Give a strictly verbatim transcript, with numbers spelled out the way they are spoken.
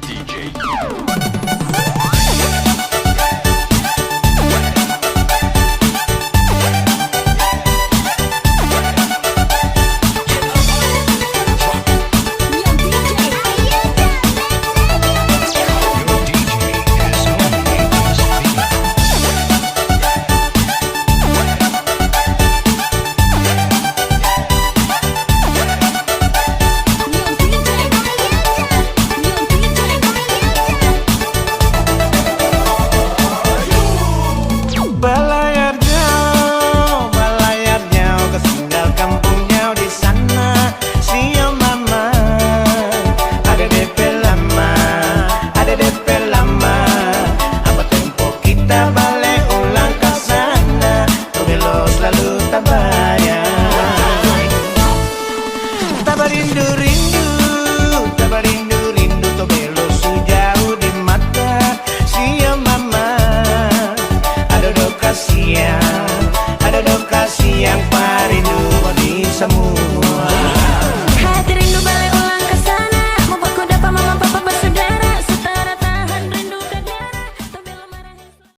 D J. Balayar jauh, balayar jauh ke singgal kampungnya di sana. Sio mama, ada D P lama, ada D P lama. Apa tempo kita balik ulang ke sana? Tobelo selalu tabayang. Tabarindu-rindu, tabarindu-rindu, tobelo sujauh di mata. Sio mama, ada do kasiang, ada do kasiang parindu di semua.